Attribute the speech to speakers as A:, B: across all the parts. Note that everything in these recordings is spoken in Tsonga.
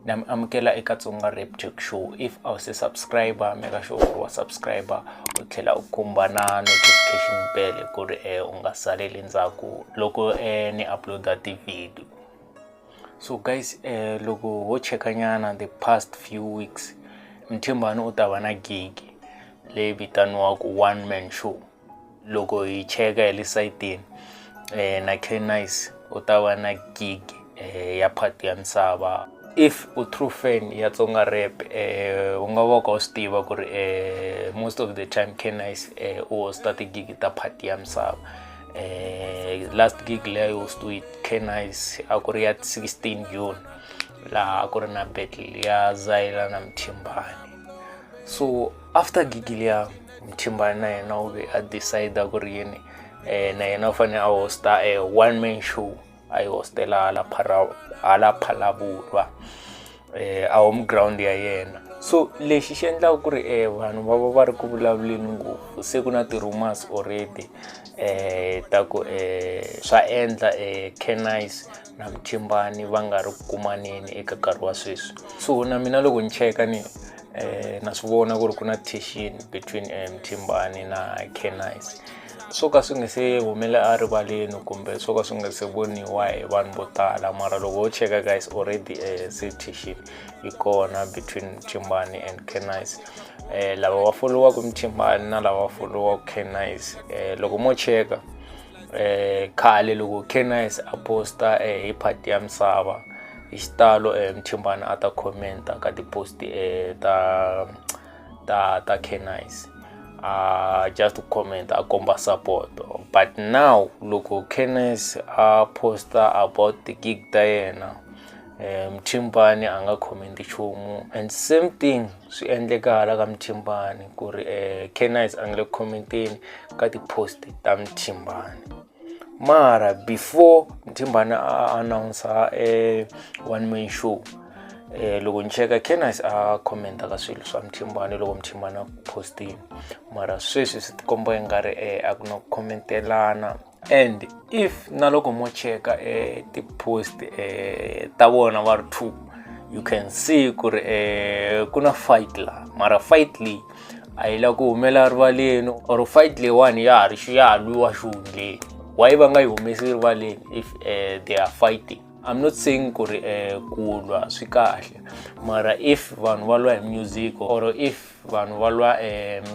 A: Na mi amukela eka Tsonga Rap Talk Show. If a wu se subscriber, make sure ku ri wa subscriber u tlhela u khumba na notification bell ku ri u nga saleli ndzhaku loko ni upload-a ti-video. So guys, loko ho cheka nyana the past few weeks, Mthimbani u ta va na gig leyi vitaniwaka One Man Show. Loko hi cheka hi le sayitini, na K-Nice u ta va na gig ya Party ya Misava. If u true fan ya Tsonga Rap, u nga va u kha u swi tiva ku ri most of the time K-Nice u hosta ti-gig ta Party ya Misava. Last gig leyi hostiwe K-Nice a ku ri ya 16 June, laha a ku ri na battle ya Zayila na Mthimbani. So after gig liya, Mthimbani na yena u ve a decide ku ri yini, na yena u fanele a hosta one man show, a yi hostela hala Phalaborwa, a home ground ya yena. So lexi xi endlaka ku ri vanhu va va va ri ku vulavuleni ngopfu, se ku na ti-rumors already ta ku swa endla K-Nice na Mthimbani va nga ri ku kumaneni eka nkarhi wa sweswi. So na mina loko ni cheka, ni na swi vona ku ri ku na tension between Mthimbani na K-Nice. Swo ka swi nga se humela erivaleni kumbe swo ka swi nga se voniwa hi vanhu vo tala, mara loko ho cheka guys, already se tension yi kona between Mthimbani and K-Nice. Lava va folowaka Mthimbani na lava va folowaka K-Nice, loko mo cheka khale loko K-Nice a posta hi Party ya Misava, hi xitalo Mthimbani a ta commenta ka ti-post ta K-Nice, just to comment a komba support. But now loko K-Nice a posta about the gig ta yena, Mthimbani a nga comment nchumu, and same thing swi endleka hala ka Mthimbani ku ri K-Nice a nga le commenteni ka ti-post ta Mthimbani. Mara before Mthimbani a announce one man show, loko ni cheka, K-Nice a commenta ka swilo swa Mthimbani loko Mthimbani a postini, mara sweswi swi tikomba i nga ri a ku na ku commentelana. And if na loko mo cheka ti-post ta vona va ri two, you can see ku ri ku na fight la, mara fight leyi a yi la ku humela rivaleni, or fight leyiwani ya ha ri ya ha lwiwa xihundleni. Why va nga yi humesi rivaleni if they are fighting? I'm not saying ku ri ku lwa swi kahle, mara if vanhu va lwa hi music or if vanhu va lwa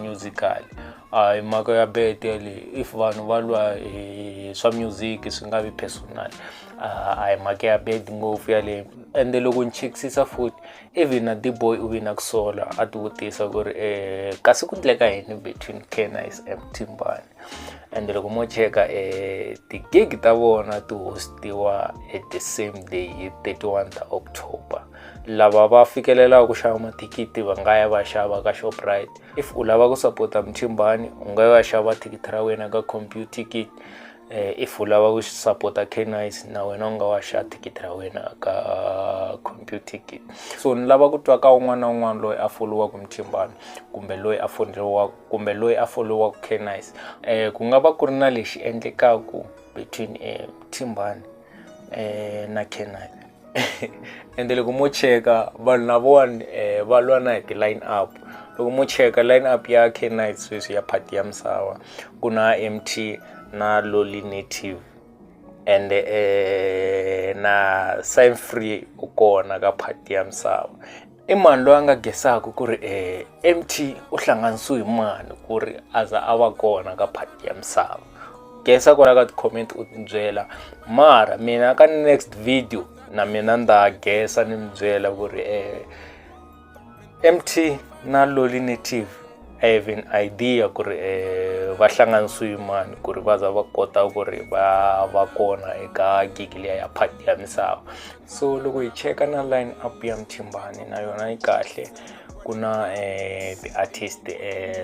A: musical, a hi mhaka ya bad yaleyo. If vanhu va lwa hi swa music, swi nga vi personal, a hi mhaka ya bad ngopfu yaleyo. Ende loko ni chekisisa futhi, even na D-Boy u vi na ku sola, a ti vutisa ku ri kasi ku endleka yini between K-Nice and Mthimbani. And loko mo cheka, ti-gig ta vona ti hostiwa at the same day, hi 31 ta October. Lava va fikelelaka ku xava mathikithi va nga ya va xava ka Shoprite. If u lava ku sapota Mthimbani, u nga ya xava thikithi ra wena ka Computicket. If u lava ku sapota K-Nice, na wena u nga wa xava thikithi ra wena ka Computicket. So ni lava ku twa ka un'wana na un'wana loyi a folowaka Mthimbani kumbe loyi a folowaka kumbe loyi a folowaka K-Nice, ku nga va ku ri na lexi endlekaku between Mthimbani na K-Nice. Ende loko mo cheka, vanhu lavawani va lwa na hi ti-line up. Loko mo cheka line up ya K-Nice sweswi ya Party ya Misava, ku na MT na Lolly Native and na Sign Free u kona ka Party ya Misava. I mani loyi a nga gesaka ku ri MT u hlanganisiwe hi mani ku ri a za a va kona ka Party ya Misava? Gesa kwala ka ti-comment u ti byela. Mara mina ka next video na mina ni ta gesa ni mi byela ku ri MT na Lolly Native, I have an idea ku ri va hlanganisiwe mani ku ri va za va kota ku ri va va kona eka gig liya ya Party ya Misava. So loko hi cheka na line up ya Mthimbani, na yona yi kahle. Ku na ti-artist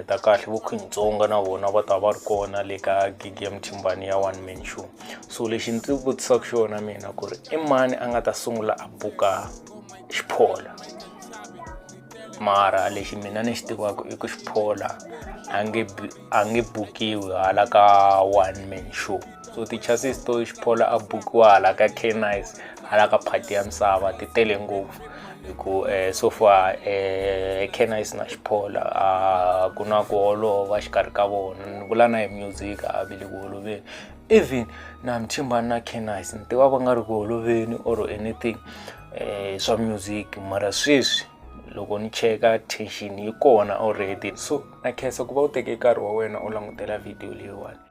A: ta kahle, vo Queen Tsonga na vona va ta va ri kona le ka gig ya Mthimbani ya one man show. So lexi ndzi vutisaka xona mina ku ri i mani a nga ta sungula a buka Xiphola? Mara lexi mina ni xi tivaka i ku Xiphola a nge bukiwi hala ka one man show. So ti-chances to Xiphola a bukiwa hala ka K-Nice, hala ka Party ya Misava, ti tele ngopfu. Hi ku so far Canis na Xiphola a ku na ku holova xikarhi ka vona. Ni vula na hi music a va le ku holoveni. Even na Mthimbani na Canis ni tiva va nga ri ku holoveni or anything swa music mara sweswi loko ni cheka tension yi kona already. So na khensa ku va u teke nkarhi wa wena u langutela video leyiwani.